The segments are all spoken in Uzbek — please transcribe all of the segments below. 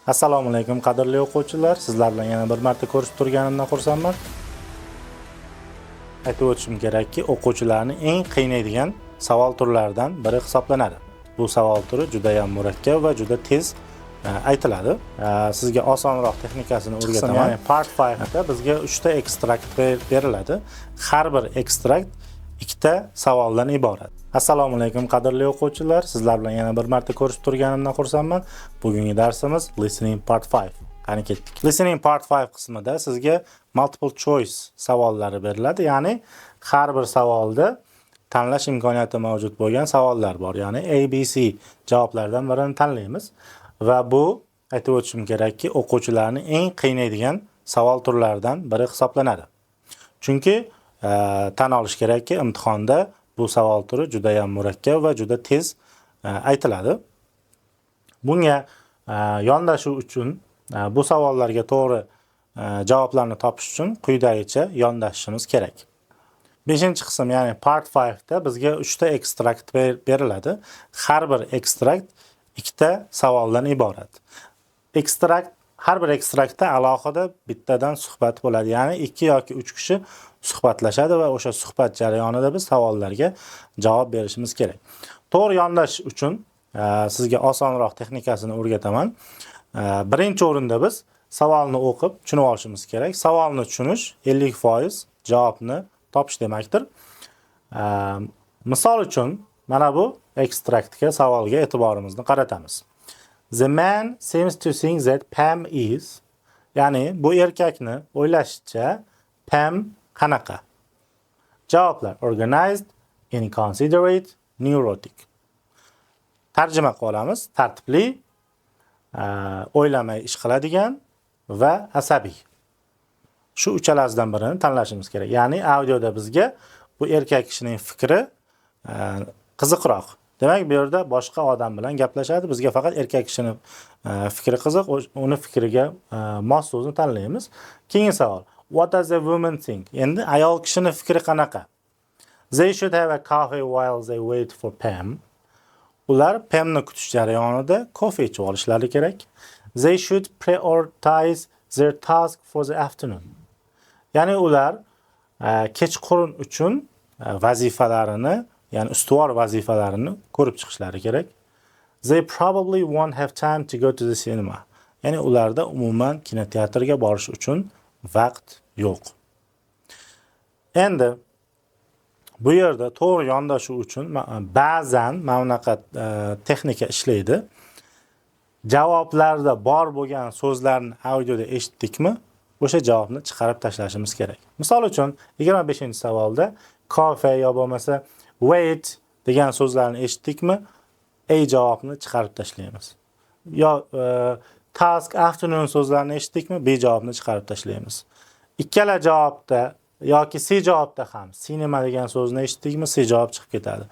Assalomu alaykum, qadrli o'quvchilar. Sizlar bilan yana bir marta ko'rishib turganimdan xursandman. Aytib o'tishim kerakki, o'quvchilarni eng qiynaydigan savol turlaridan biri hisoblanadi. Bu savol turi juda ham murakkab va juda tez aytiladi. Sizga osonroq texnikasini o'rgataman. Ya'ni part 5 da bizga 3 ta ekstrakt beriladi. Har bir ekstrakt ikkita savoldan iborat. Assalomu alaykum, qadrli o'quvchilar. Sizlar bilan yana bir marta ko'rishib turganimdan xursandman. Bugungi darsimiz listening part 5. Qani, ketdik. Listening part 5 qismida sizga multiple choice savollari beriladi. Ya'ni har bir savolda tanlash imkoniyati mavjud bo'lgan savollar bor. Ya'ni A, B, C javoblardan birini tanlaymiz va bu, aytib o'tishim kerakki, o'quvchilarni eng qiynaydigan savol turlaridan biri hisoblanadi. Chunki tan olish kerakki, imtihonda bu savol turi juda ham murakkab va juda tez aytiladi. Bunga yondashuv uchun, bu savollarga to'g'ri javoblarni topish uchun quyidagicha yondashishimiz kerak. 5-qism, ya'ni part 5 da bizga 3 ta ekstrakt beriladi. Har bir ekstrakt ikkita savoldan iborat. Har bir ekstraktda alohida bittadan suhbat bo'ladi. Ya'ni 2 yoki 3 kishi suhbatlashadi va o'sha suhbat jarayonida biz savollarga javob berishimiz kerak. To'g'ri yondashish uchun sizga osonroq texnikasini o'rgataman. Birinchi o'rinda biz savolni o'qib tushunib olishimiz kerak. Savolni tushunish 50% javobni topish demakdir. Misol uchun, mana bu ekstraktga, savolga e'tiborimizni qaratamiz. The man seems to think that Pam is, ya'ni bu erkakni o'ylashicha Pam qanaqa? Javoblar: organized, inconsiderate, neurotic. Tarjima qilib olamiz. Tartibli, o'ylamay ish qiladigan va asabiy. Shu uchalasidan birini tanlashimiz kerak. Ya'ni audioda bizga bu erkak kishining fikri qiziqroq. Demak, bu yerda boshqa odam bilan gaplashadi. Bizga faqat erkak kishini fikri qiziq, uni fikriga mos so'zni tanlaymiz. Keyingi savol. What does a woman think? Endi ayol kishini fikri qanaqa? They should have a coffee while they wait for Pam. Ular Pamni kutish jarayonida kofe ichib olishlari kerak. They should prioritize their task for the afternoon. Ya'ni ular kechqurun uchun vazifalarini, ya'ni ustuvor vazifalarini ko'rib chiqishlari kerak. They probably won't have time to go to the cinema. Ya'ni ularda umuman kinoteatrga borish uchun vaqt yo'q. Endi bu yerda to'g'ri yondashuv uchun ba'zan mana bunaqa texnika ishlaydi. Javoblarda bor bo'lgan so'zlarni audioda eshitdikmi, o'sha javobni chiqarib tashlashimiz kerak. Misol uchun, 25-savolda kofe yo bo'lmasa wait degan so'zlarni eshitdikmi, A javobni chiqarib tashlaymiz. Yo task, afternoon so'zlarini eshitdikmi, B javobni chiqarib tashlaymiz. Ikkala javobda yoki C javobda ham cinema degan so'zni eshitdikmi, C javob chiqib ketadi.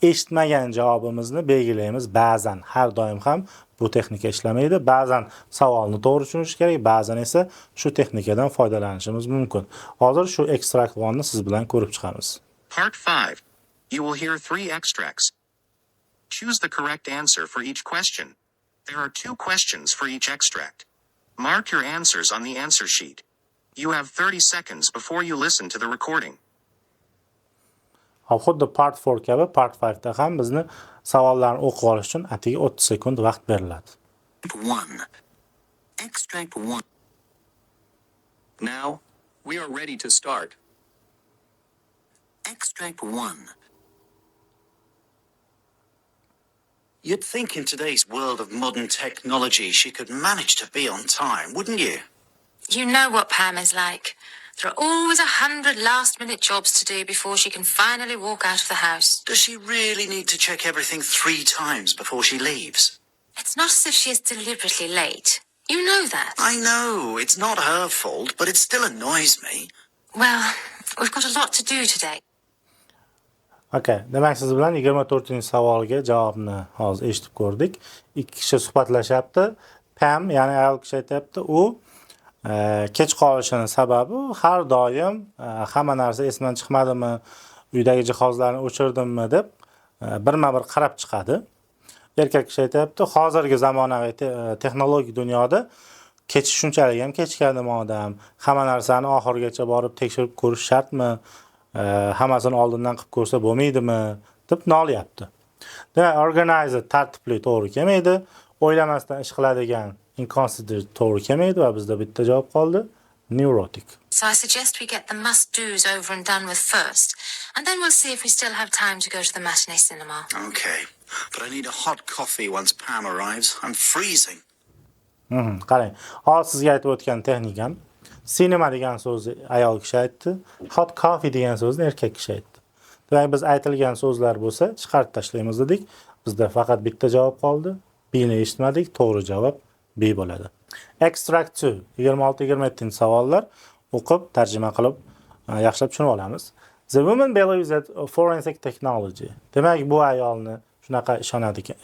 Eshitmagan javobimizni belgilaymiz. Ba'zan, har doim ham bu texnika ishlamaydi. Ba'zan savolni to'g'ri tushunish kerak, ba'zan esa shu texnikadan foydalanishimiz mumkin. Hozir shu extract 1 ni siz bilan ko'rib chiqamiz. Part 5. You will hear three extracts. Choose the correct answer for each question. There are two questions for each extract. Mark your answers on the answer sheet. You have 30 seconds before you listen to the recording. Hop, xuddi part 4 kabi part 5 da ham bizni savollarni o'qib olish uchun atigi 30 sekund vaqt beriladi. 1. Extract 1. Now, we are ready to start. Extract 1. You'd think in today's world of modern technology she could manage to be on time, wouldn't you? You know what Pam is like. There are always 100 last minute jobs to do before she can finally walk out of the house. Does she really need to check everything three times before she leaves? It's not as if she is deliberately late. You know that. I know, it's not her fault, but it still annoys me. Well, we've got a lot to do today. Okay, demak, siz bilan 24-savolga javobni hozir eshitib ko'rdik. Ikki kishi suhbatlashyapti. Pam, ya'ni ayol kishi aytyapti, u kech qolishini sababi har doim hamma narsa esimdan chiqmadimi, uydagi jihozlarni o'chirdimmi deb birma-bir qarab chiqadi. Erkak kishi aytyapti, hozirgi zamonaviy texnologik dunyoda kech shunchalik ham kechikadimi odam? Hamma narsani oxirigacha borib tekshirib ko'rish shartmi? Hammasini oldindan qilib ko'rsa bo'lmaydimi? Deb nolyapti. Demak, organized tartibli to'g'ri kelmaydi. O'ylamasdan ish qiladigan inconsiderate to'g'ri kelmaydi va bizda bitta javob qoldi. Neurotic. So I suggest we get the must do's over and done with first, and then we'll see if we still have time to go to the matinee cinema. Okay, but I need a hot coffee once Pam arrives. I'm freezing. Qarang, hozir sizga aytib o'tgan texnikam: cinema degan so'zni ayol kishi aytdi, hot coffee degan so'zni erkak kishi aytdi. Demak, biz aytilgan so'zlar bo'lsa, chiqarib tashlaymiz dedik. Bizda faqat bitta javob qoldi. B ni eshitmadik, to'g'ri javob B bo'ladi. Extract 2, 26-27 savollar o'qib, tarjima qilib, yaxshilab tushunib olamiz. The woman believes that forensic technology. Demak, bu ayolni shunaqa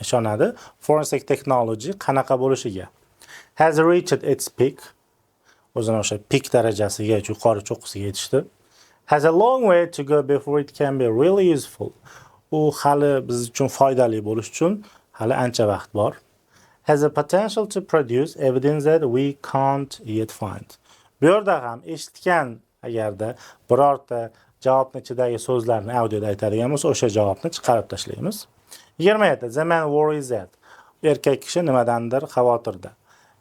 ishonadi. Forensic technology qanaqa bo'lishiga. Has reached its peak. O'zini o'sha pik darajasiga, yuqori cho'qqisiga yetishdi. Has a long way to go before it can be really useful. U hali biz uchun foydali bo'lish uchun hali ancha vaqt bor. Has a potential to produce evidence that we can't yet find. Bu yerda ham eshitgan, agarda birorta javobni ichidagi so'zlarni audioda aytadigan bo'lsa, o'sha javobni chiqarib tashlaymiz. 27. The man worries that. Erkak kishi nimadandir xavotirda.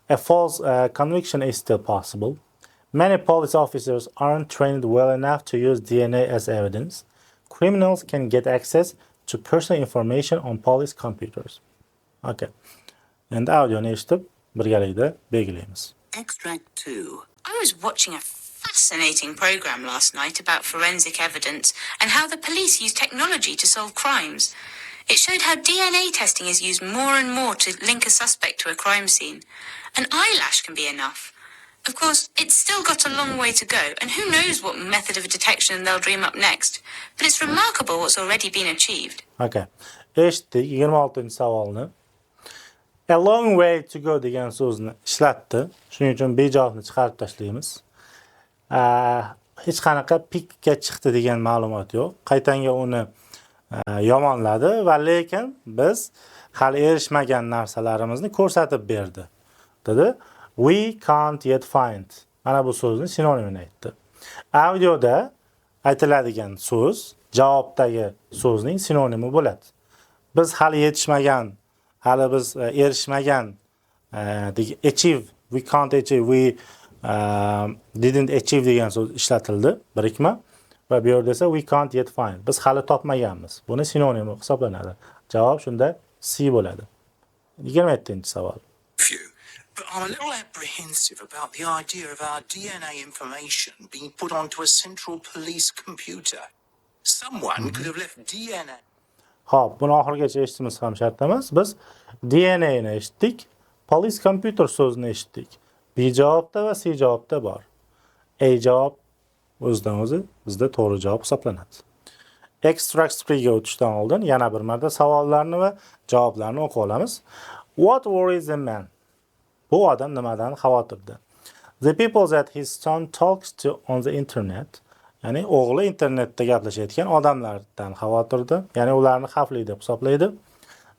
A false conviction is still possible. Many police officers aren't trained well enough to use DNA as evidence. Criminals can get access to personal information on police computers. Okay. Endi audioni eshitib, birgalikda belgilaymiz. Extract 2. I was watching a fascinating program last night about forensic evidence and how the police use technology to solve crimes. It showed how DNA testing is used more and more to link a suspect to a crime scene. An eyelash can be enough. Of course, it's still got a long way to go, and who knows what method of detection they'll dream up next. But it's remarkable what's already been achieved. Okay. Eshitdik 26 savolni. A long way to go degan so'zni ishlatdi. Shuning uchun B javobni chiqarib tashlaymiz. Hech qanaqa pikka chiqdi degan ma'lumot yo'q. Qaytanga uni yomonladi va lekin biz hali erishmagan narsalarimizni ko'rsatib berdi. Dedi. We can't yet find. Mana bu so'zni sinonimini aytdi. Audioda aytiladigan so'z javobdagi so'zning sinonimi bo'ladi. Biz hali yetishmagan, hali biz erishmagan achieve, we can't achieve, we didn't achieve degan so'z ishlatildi, birikma. Va bu yerda esa we can't yet find. Biz hali topmaganmiz. Buni sinonimi hisoblanadi. Javob shunda C bo'ladi. 27-savol. Few, but I'm a little apprehensive about the idea of our DNA information being put onto a central police computer. Someone could have left DNA Xo'p, buni oxirigacha eshitishimiz ham shart emas. Biz DNA ni eshitdik, police computer so'zini eshitdik. B javobda va C javobda bor. A javob o'zidan o'zi bizda to'g'ri javob hisoblanadi. Extract 3 ga o'tishdan oldin yana bir marta savollarni va javoblarni o'qib olamiz. What worries a man? Bu odam nimadan xavotirda? The people that his son talks to on the internet, ya'ni o'g'li internetda gaplashayotgan odamlardan xavotirda, ya'ni ularni xavfli deb hisoblaydi.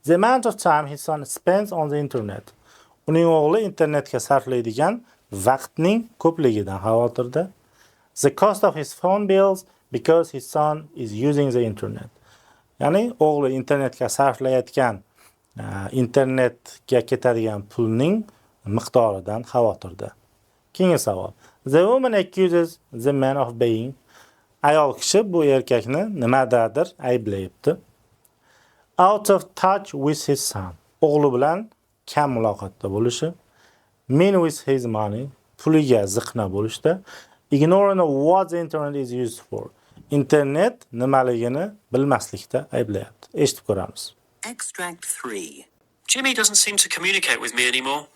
The amount of time his son spends on the internet. Uning o'g'li internetga sarflaydigan vaqtning ko'pligidan xavotirda. The cost of his phone bills because his son is using the internet. Ya'ni o'g'li internetga sarflayotgan, internetga ketadigan pulning miqdoridan xavotirda. Keyingi savol. The woman accuses the man of being. Ayol kishi bu erkakni nimadadir ayblayapti. Out of touch with his son. O'g'li bilan kam muloqotda bo'lishi. Mean with his money. Puliga ziqna bo'lishda. Ignoring what the internet is used for. Internet nimaligini bilmaslikda ayblayapti. Eshitib ko'ramiz. Extract 3. Jimmy doesn't seem to communicate with me anymore.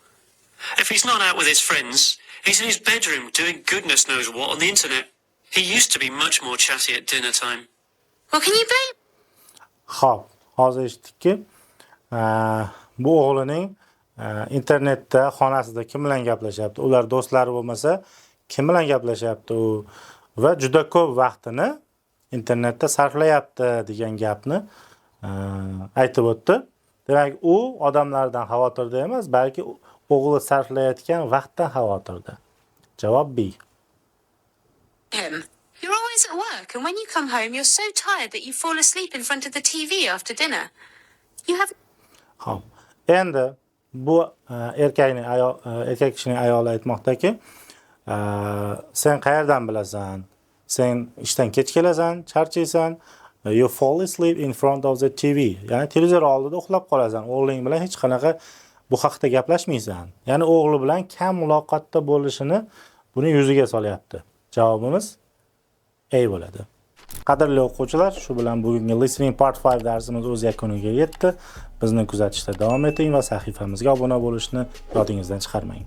If he's not out with his friends, he's in his bedroom doing goodness knows what on the internet. He used to be much more chatty at dinner time. Well, can you blame Xo'p, hozir eshitdikki, bu o'g'lining internetda xonasida kim bilan gaplashyapti? Ular do'stlari bo'lmasa, kim bilan gaplashyapti u? Va juda ko'p vaqtini internetda sarflayapti degan gapni aytib o'tdi. Demak, u odamlardan xavotirda emas, balki o'g'li sarflayotgan vaqtdan xavotirda. Javob B. Him. You're always at work, and when you come home, you're so tired that you fall asleep in front of the TV after dinner. You have Xo'p. Endi bu erkakning ayol erkak kishining ayoli aytmoqdaki, sen qayerdan bilasan? Sen ishdan kech kelasan, charchaysan. You fall asleep in front of the TV. Ya'ni televizor oldida uxlab qolasan. O'g'ling bilan hech qanaqa bu haqda gaplashmaysan. Ya'ni o'g'li bilan kam muloqotda bo'lishini buni yuziga solyapti. Javobimiz A bo'ladi. Qadrli o'quvchilar, shu bilan bugungi Listening Part 5 darsimiz o'z yakuniga yetdi. Bizni kuzatishda davom eting va sahifamizga obuna bo'lishni yodingizdan chiqarmang.